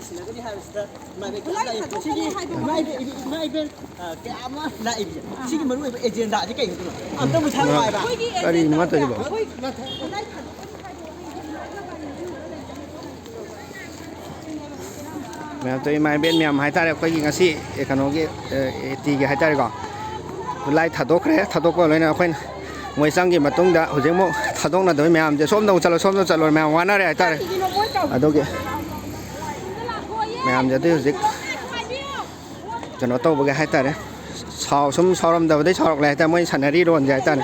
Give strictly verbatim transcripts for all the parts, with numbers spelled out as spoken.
ꯁꯤꯟꯅꯒꯅꯤ ꯍꯥꯏꯕꯁꯤꯗ ꯏꯃꯥ ꯏꯕꯦꯟ ꯀꯌꯥꯝ ꯂꯥꯛꯏ? ꯁꯤꯒꯤ ꯏꯃꯥ ꯏꯕꯦꯟ, ꯏꯃꯥ ꯏꯕꯦꯟ, ꯑ, ꯀꯌꯥ ꯑꯃ ꯂꯥꯛꯏꯕꯁꯦ, ꯁꯤꯒꯤ ꯃꯔꯨ ꯑꯣꯏꯕ ꯑꯦꯖꯦꯟꯗꯥꯁꯦ ꯀꯩꯅꯣ? ꯑꯝꯇꯕꯨ ꯁꯥꯔꯛꯑꯣ ꯍꯥꯏꯕ꯫ ꯑꯩꯈꯣꯏꯒꯤ ꯀꯔꯤꯅꯣ ꯃꯥ ꯑꯦꯖꯦꯟꯗꯥꯁꯦ ꯇꯧꯔꯤꯕꯣ? ꯑꯩꯈꯣꯏ ꯂꯥꯏ ꯊꯥꯗꯣꯛꯀꯅꯤ ꯍꯥꯏꯕ ꯋꯥꯍꯩꯁꯦ ꯃꯌꯥꯝ ꯇꯧ-, ꯏꯃꯥ ꯏꯕꯦꯟ ꯃꯌꯥꯝ ꯍꯥꯏꯇꯥꯔꯦ, ꯑꯩꯈꯣꯏꯒꯤ ꯉꯁꯤ, ꯑꯦ, ꯀꯩꯅꯣꯒꯤ, ꯑꯦ, ꯑꯦꯇꯤꯒꯤ ꯍꯥꯏꯇꯥꯔꯦꯀꯣ, ꯂꯥꯏ ꯊꯥꯗꯣꯛꯈ꯭ꯔꯦ꯫ ꯊꯥꯗꯣꯛꯄ ꯂꯣꯏꯅ ꯑꯩꯈꯣꯏꯅ ꯃꯣꯏ ꯆꯪꯈꯤꯕ ꯃꯇꯨꯡꯗ ꯍꯧꯖꯤꯛ ꯑꯃꯨꯛ ꯊꯥꯗꯣꯛꯅꯗꯣꯏ ꯃꯌꯥꯝꯁꯦ, "ꯁꯣꯝꯗ ꯑꯃꯨꯛ ꯆꯠꯂꯣ, ꯁꯣꯝꯗ ꯆꯠꯂꯣ", ꯃꯌꯥꯝ ꯋꯥꯅꯔꯦ ꯍꯥꯏꯇꯥꯔꯦ꯫ ꯑꯗꯨꯒꯤ ꯃꯌꯥꯝꯁꯦ ꯑꯗꯨꯏ ꯍꯧꯖꯤꯛ ꯀꯩꯅꯣ ꯇꯧꯕꯒꯤ ꯍꯥꯏꯇꯥꯔꯦ, ꯁꯥꯎ-, ꯁꯨꯝ ꯁꯥꯎꯔꯝꯗꯕꯗꯩ ꯁꯥꯎꯔꯛꯂꯦ ꯍꯥꯏꯇꯥꯔꯦ, ꯃꯣꯏ ꯁꯥꯟꯅꯔꯤ ꯔꯣꯟꯁꯦ ꯍꯥꯏꯇꯥꯔꯦ꯫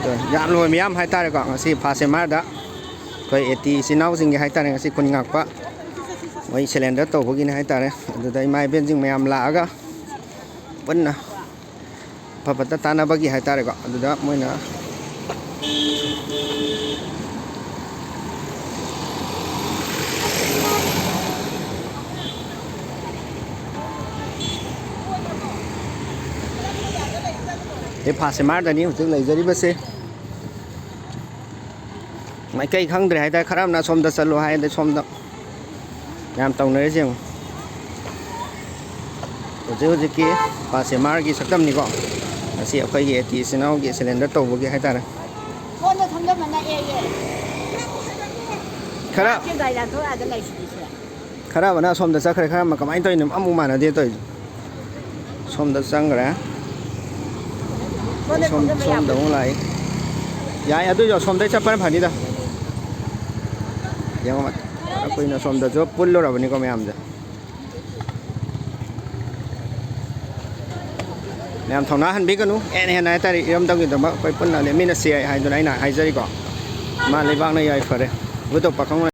ꯑꯗꯣ ꯌꯥꯝ ꯂꯣꯏ ꯃꯌꯥꯝ ꯍꯥꯏꯇꯥꯔꯦꯀꯣ, ꯉꯁꯤ ꯐꯥꯁ ꯑꯦꯝ ꯑꯥꯔꯗ ꯑꯩꯈꯣꯏ ꯑꯦꯇꯤ ꯏꯆꯤꯟ ꯏꯅꯥꯎꯁꯤꯡꯒꯤ ꯍꯥꯏꯇꯥꯔꯦ, ꯉꯁꯤ ꯈꯨꯟ ꯉꯥꯛꯄ ꯃꯣꯏ ꯁꯦꯂꯦꯟꯗꯔ ꯇꯧꯕꯒꯤꯅꯤ ꯍꯥꯏꯇꯥꯔꯦ꯫ ꯑꯗꯨꯗ ꯏꯃꯥ ꯏꯕꯦꯟꯁꯤꯡ ꯃꯌꯥꯝ ꯂꯥꯛꯑꯒ ꯄꯨꯟꯅ ꯑꯐ ꯐꯠꯇ ꯇꯥꯟꯅꯕꯒꯤ ꯍꯥꯏꯇꯥꯔꯦꯀꯣ, ꯑꯗꯨꯗ ꯃꯣꯏꯅ ꯑꯦ, ꯐꯥꯁ ꯑꯦꯝ ꯑꯥꯔꯗꯅꯤ ꯍꯧꯖꯤꯛ ꯂꯩꯖꯔꯤꯕꯁꯦ꯫ ꯃꯥꯏꯀꯩ ꯈꯪꯗ꯭ꯔꯦ ꯍꯥꯏꯇꯥꯔꯦ, ꯈꯔ ꯑꯃꯅ ꯑꯁꯣꯝꯗ ꯆꯠꯂꯣ ꯍꯥꯏ, ꯑꯗꯩ ꯁꯣꯝꯗ ꯃꯌꯥꯝ ꯇꯧꯅꯔꯤꯁꯦ ꯌꯦꯡꯉꯨ꯫ ꯍꯧꯖꯤꯛ ꯍꯧꯖꯤꯛꯀꯤ ꯐꯥꯁ ꯑꯦꯝ ꯑꯥꯔꯒꯤ ꯁꯛꯇꯝꯅꯤꯀꯣ꯫ ꯉꯁꯤ ꯑꯩꯈꯣꯏꯒꯤ ꯑꯦꯇꯤ ꯏꯆꯤꯟ ꯏꯅꯥꯎꯒꯤ ꯁꯦꯂꯦꯟꯗꯔ ꯇꯧꯕꯒꯤ ꯍꯥꯏꯇꯥꯔꯦ꯫ ꯐꯣꯟꯗꯣ ꯁꯝꯖꯟꯕ ꯅꯛꯑꯦꯌꯦ꯫ ꯈꯔ ꯁꯤ ꯒꯥꯔꯤ ꯂꯥꯟꯊꯣꯛ ꯌꯥꯗ ꯂꯩꯁꯤꯗꯤ ꯁꯦ꯫ ꯈꯔ ꯑꯃꯅ ꯑꯁꯣꯝꯗ ꯆꯠꯈ꯭ꯔꯦ, ꯈꯔ ꯑꯃ ꯀꯃꯥꯏꯅ ꯇꯧꯔꯤꯅꯣ ꯑꯃꯨꯛ ꯃꯥꯟꯅꯗꯦ ꯇꯧꯔꯤꯁꯦ꯫ ꯁꯣꯝꯗ ꯆꯪꯈ꯭ꯔꯦ꯫ ꯁꯣꯝꯗ ꯁꯣꯝ-, ꯈꯣꯝꯖꯤꯟꯕ ꯁꯣꯝꯗ ꯌꯥꯕ꯭ꯔꯣ? ꯑꯃꯨꯛ ꯂꯥꯛꯏ꯫ ꯌꯥꯏ, ꯑꯗꯨꯏꯁꯨ ꯑꯁꯣꯝꯗꯩ ꯆꯠꯄꯅ ꯐꯅꯤꯗ꯫ ꯌꯦꯡꯉꯣ, ꯑꯩꯈꯣꯏꯅ ꯁꯣꯝꯗꯁꯨ ꯄꯨꯜꯂꯨꯔꯕꯅꯤꯀꯣ ꯃꯌꯥꯝꯁꯦ꯫ ꯃꯌꯥꯝ ꯊꯧꯅꯥ ꯍꯟꯕꯤꯒꯅꯨ꯫ ꯍꯦꯟꯅ ꯍꯦꯟꯅ ꯍꯥꯏꯇꯥꯔꯦ, ꯏꯔꯝꯗꯝꯒꯤꯗꯃꯛ ꯑꯩꯈꯣꯏ ꯄꯨꯟꯅ ꯂꯦꯞꯃꯤꯟꯅꯁꯤ ꯍꯥꯏꯗꯨꯅ ꯑꯩꯅ ꯍꯥꯏꯖꯔꯤꯀꯣ꯫ ꯏꯃꯥ ꯂꯩꯕꯥꯛꯅ ꯌꯥꯏꯐꯔꯦ꯫ ꯏꯕꯨꯙꯧ ꯄꯥꯈꯪ